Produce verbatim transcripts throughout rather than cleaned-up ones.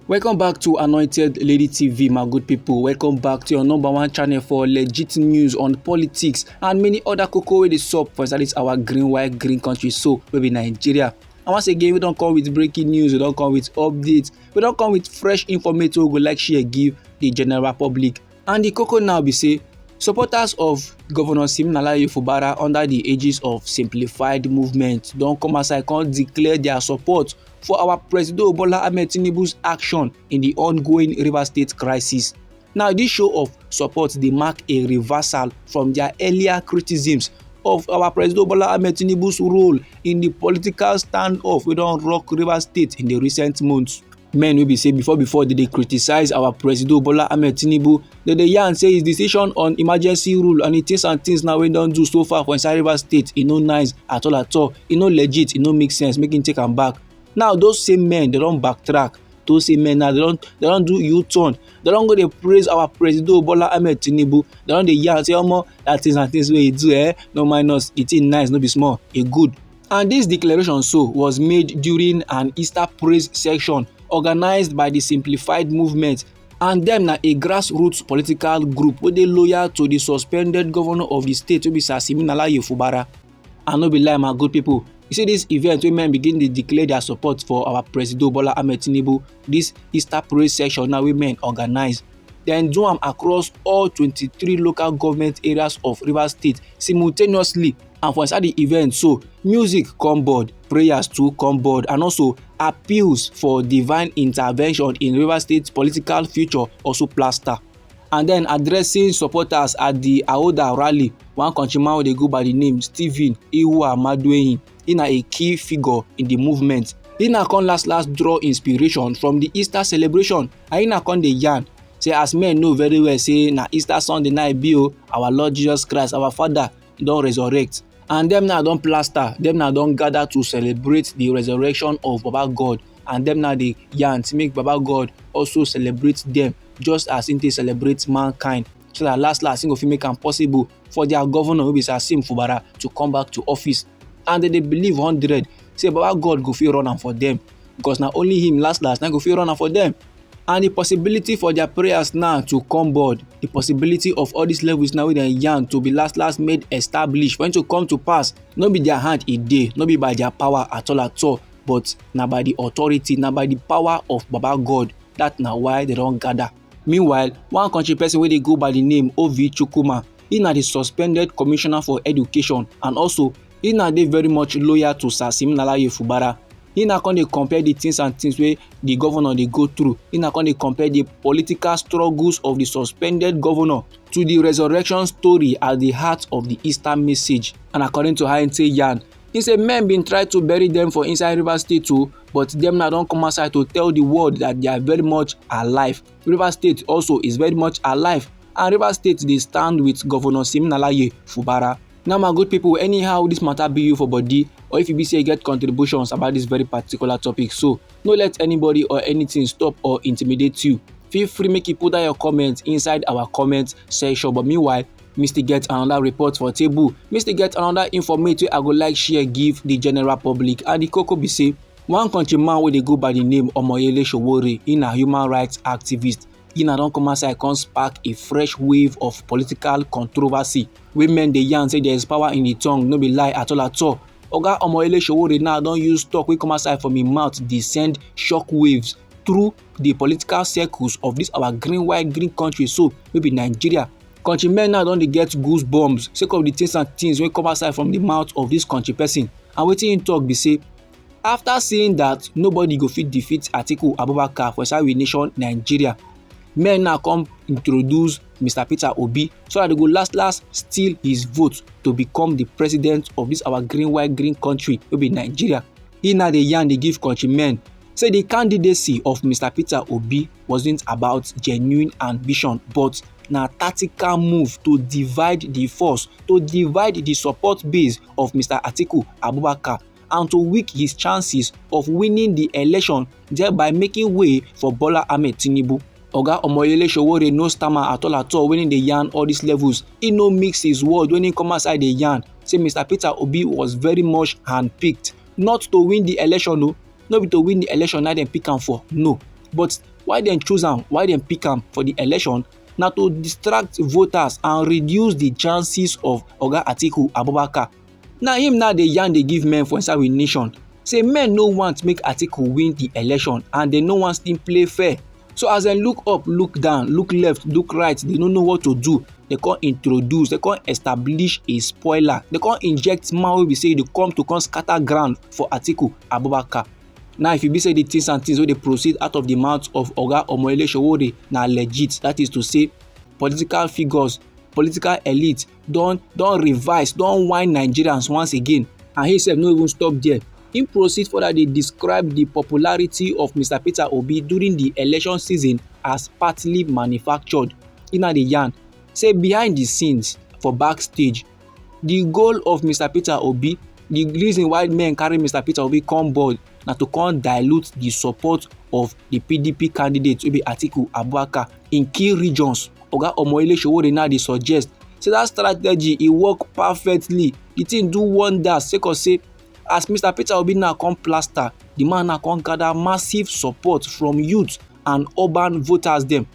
Welcome back to Anointed Lady T V, my good people. Welcome back to your number one channel for legit news on politics and many other koko wey dey sup for inside this our green, white, green country so, wey be Nigeria. And once again, we don come with breaking news, we don come with updates, we don come with fresh information we go like share give the general public. And the koko now be say, supporters of Governor Siminalayi Fubara under the aegis of Simplified Movement don come outside come declare their support for our Presido Bola Ahmed Tinubu's action in the ongoing Rivers State crisis. Now, this show of support dey mark a reversal from their earlier criticisms of our Presido Bola Ahmed Tinubu's role in the political standoff wey don rock Rivers State in the recent months. Men wey be say before before they dey criticize our Presido Bola Ahmed Tinubu, they dey yarn say his decision on emergency rule and the things and things now wey don do so far for inside Rivers State, e no nice at all at all, e no legit, e no make sense, make him take am back. Now those same men, they don backtrack. Those same men now, they don, they don do U-turn. They don go dey praise our Presido Bola Ahmed Tinubu. They don dey yarn say, "Omo, that things and things wey he do, eh, no minus, e thing nice, no be small, e good." And this declaration so was made during an Easter praise session organized by the Simplified Movement, and dem na a grassroots political group wey dey loyal to the suspended governor of the state, wey be Sir Siminalayi Fubara. And no be lie, my good people, you see this event wey men begin dey declare their support for our Presido Bola Ahmed Tinubu, this Easter praise session now wey men organize. Dem do am across all twenty-three local government areas of Rivers State simultaneously. And for inside the event so, music come board, prayers too come board, and also appeals for divine intervention in Rivers State political future also plaster. And then addressing supporters at the Aoda rally, one countryman wey dey go by the name Stephen Iwa Madueyin, he na a key figure in the movement. He na come last last draw inspiration from the Easter celebration, and he na come dey yarn say, as men know very well say na Easter Sunday night be o, our Lord Jesus Christ, our Father, don resurrect. And dem now don plaster, dem now don gather to celebrate the resurrection of Baba God. And dem now dey yarn say make Baba God also celebrate them just as him take celebrate mankind, so that last last him go fit make am possible for their governor wey be Sir Sim Fubara to come back to office. And dem dey believe hundred say Baba God go fit run am for them, because na only him last last na go fit run am for them. And the possibility for their prayers now to come board, the possibility of all these levels now wey dem yarn to be last last made established, for it to come to pass, no be their hand e dey, no be by their power at all at all, but na by the authority, na by the power of Baba God. That na why they don gather. Meanwhile, one country person wey dey go by the name Ovi Chukwuma, he na the suspended commissioner for education, and also he na dey very much loyal to Sir Siminalayi Fubara. He na come dey compare the things and things wey the governor dey go through. He na come dey compare the political struggles of the suspended governor to the resurrection story at the heart of the Easter message. And according to how him take yarn, he say men been try to bury them for inside Rivers State too, but dem now don come outside to tell the world that they are very much alive. Rivers State also is very much alive, and Rivers State dey stand with Governor Siminalayi Fubara. Now, my good people, anyhow this matter be you for body, or if you be say you get contributions about this very particular topic, so no let anybody or anything stop or intimidate you. Feel free make you put down your comment inside our comment section. But meanwhile, me still get another report for table. Me still get another informate wey I go like share give the general public. And the koko be say, one countryman wey dey go by the name Omoyele Sowore, he na human rights activist. He na don come outside come spark a fresh wave of political controversy. Wey men dey yarn say there is power in the tongue, no be lie at all at all. Oga Omoyele Sowore now don use talk wey come outside from him mouth dey send shock waves through the political circles of this our green, white, green country so, wey be Nigeria. Countrymen now don dey get goosebumps sake of the things and things wey come outside from the mouth of this country person. And wetin him talk be say, after seeing that nobody go fit defeat Atiku Abubakar for inside we nation Nigeria, men now come introduce Mister Peter Obi so that they go last last steal his vote to become the president of this our green, white, green country wey be Nigeria. He now dey yarn dey give countrymen say the candidacy of Mister Peter Obi wasn't about genuine ambition, but na tactical move to divide the force, to divide the support base of Mister Atiku Abubakar, and to weak his chances of winning the election, thereby making way for Bola Ahmed Tinubu. Oga Omoyele Sowore no stammer at all at all when he dey yarn all these levels. He no mix his word when he come outside dey yarn say Mister Peter Obi was very much handpicked, not to win the election o, no be to win the election na dem pick am for, no, but Why dem choose am? Why dem pick am for the election? Na to distract voters and reduce the chances of Oga Atiku Abubakar. Na him now dey yarn dey give men for inside we nation say men no want make Atiku win the election and dem no wan still play fair. So as dem look up, look down, look left, look right, dem no know what to do. Dem come introduce, dem come establish a spoiler. Dem come inject man wey be say e dey come to come scatter ground for Atiku Abubakar. Now, if e be say the things and things wey dey proceed out of the mouth of Oga Omoyele Sowore na legit, that is to say, political figures, political elite don don revise, don whine Nigerians once again. And he sef no even stop there. He proceed further dey describe the popularity of Mister Peter Obi during the election season as partly manufactured. He now dey yarn say behind the scenes, for backstage, the goal of Mister Peter Obi, the reason why men carry Mister Peter Obi come board na to come dilute the support of the P D P candidate wey be Atiku Abubakar in key regions. Oga Omoyele Sowore now dey suggest say that strategy e work perfectly. The thing do wonders sake of say as Mister Peter Obi now come plaster, the man now come gather massive support from youth and urban voters dem.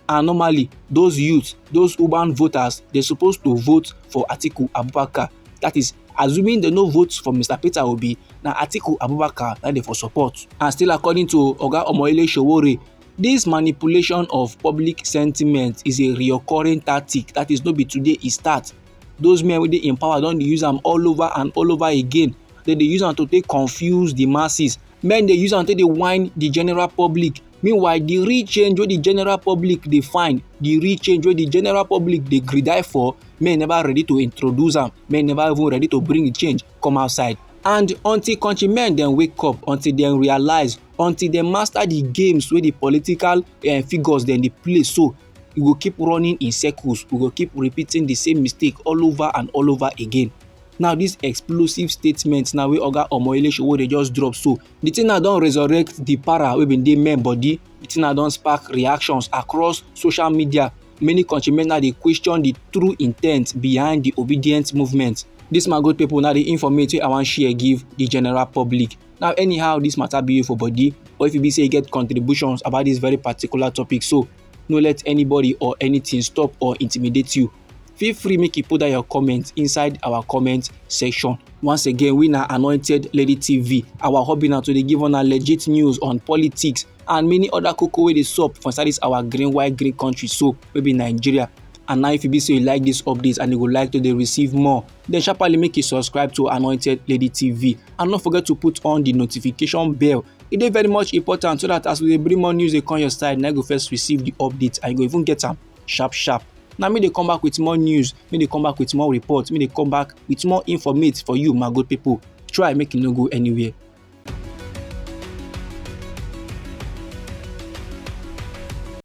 And normally, those youth, those urban voters, they supposed to vote for Atiku Abubakar. That is, assuming they no vote for Mister Peter Obi, na Atiku Abubakar na dey for support. And still according to Oga Omoyele Sowore, this manipulation of public sentiment is a reoccurring tactic. That is, no be today e start. Those men wey dey in power don dey use am all over and all over again. Dem dey use am to take confuse the masses. Men dey use am take dey whine the general public. Meanwhile, the real change wey the general public dey find, the real change wey the general public dey greedy for, men never ready to introduce am. Men never even ready to bring the change come outside. And until countrymen dem wake up, until dem realize, until dem master the games wey the political uh, figures dem dey play, so we go keep running in circles. We go keep repeating the same mistake all over and all over again. Now, this explosive statement now wey Oga Omoyele Sowore just drop so, the thing now don resurrect the para wey bin dey men body. The thing now don spark reactions across social media. Many countrymen now dey question the true intent behind the Obidient movement. This my good people, now the informate wey I wan share give the general public. Now, anyhow this matter be you for body, or if you be say you get contributions about this very particular topic, so no let anybody or anything stop or intimidate you. Feel free make you put down your comment inside our comment section. Once again, we na Anointed Lady T V. Our hobby na to dey give una legit news on politics and many other koko wey dey sup for inside this our green white green country so wey be Nigeria. And now, if you be say you like this update and you would like to dey receive more, then sharply make you subscribe to Anointed Lady T V and not forget to put on the notification bell. E dey very much important so that as we dey bring more news dey come your side, na you go first receive the update and you go even get am sharp sharp. Now me dey come back with more news, me dey come back with more reports, me dey come back with more informate for you, my good people. Try make you no go anywhere.